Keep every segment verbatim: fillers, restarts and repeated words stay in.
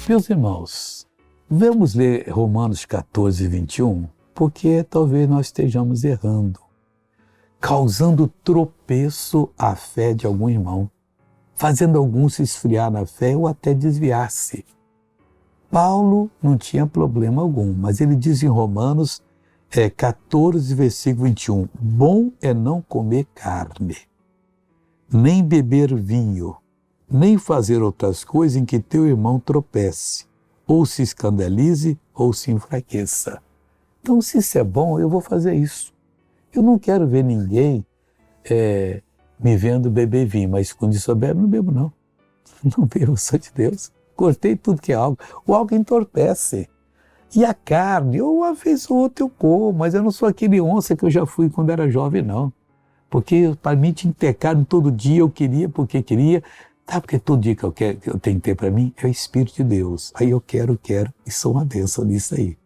Meus irmãos, vamos ler Romanos catorze, vinte e um, porque talvez nós estejamos errando, causando tropeço à fé de algum irmão, fazendo algum se esfriar na fé ou até desviar-se. Paulo não tinha problema algum, mas ele diz em Romanos é, catorze, versículo vinte e um: Bom é não comer carne, nem beber vinho, nem fazer outras coisas em que teu irmão tropece, ou se escandalize, ou se enfraqueça. Então, se isso é bom, eu vou fazer isso. Eu não quero ver ninguém é, me vendo beber vinho, mas quando isso eu bebo, não bebo, não. Não bebo, sou de Deus. Cortei tudo que é álcool. O álcool entorpece. E a carne, eu, uma vez ou outra eu como, mas eu não sou aquele onça que eu já fui quando era jovem, não. Porque para mim tinha que ter carne todo dia, eu queria porque queria. Sabe porque todo dia que eu quero, que eu tenho que ter para mim? É o Espírito de Deus. Aí eu quero, quero, e sou uma benção nisso aí.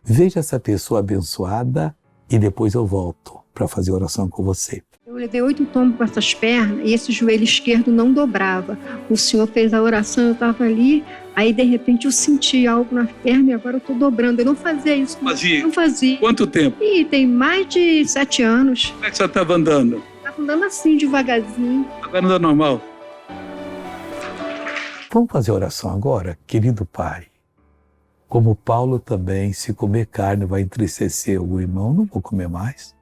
Veja essa pessoa abençoada e depois eu volto para fazer oração com você. Eu levei oito tombos com essas pernas e esse joelho esquerdo não dobrava. O senhor fez a oração, eu estava ali, aí de repente eu senti algo na perna e agora eu estou dobrando. Eu não fazia isso. Fazia? Não fazia. Quanto tempo? Ih, tem mais de sete anos. Como é que você estava andando? Estava andando assim, devagarzinho. Agora anda normal. Vamos fazer oração agora, querido Pai. Como Paulo também, se comer carne vai entristecer o irmão, não vou comer mais.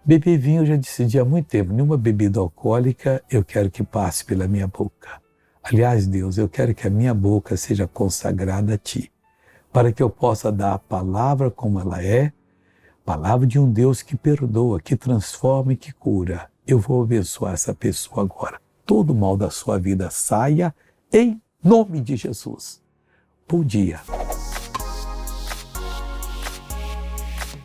Beber vinho eu já decidi há muito tempo, nenhuma bebida alcoólica eu quero que passe pela minha boca. Aliás, Deus, eu quero que a minha boca seja consagrada a Ti, para que eu possa dar a palavra como ela é, palavra de um Deus que perdoa, que transforma e que cura. Eu vou abençoar essa pessoa agora. Todo mal da sua vida saia em nome de Jesus. Bom dia.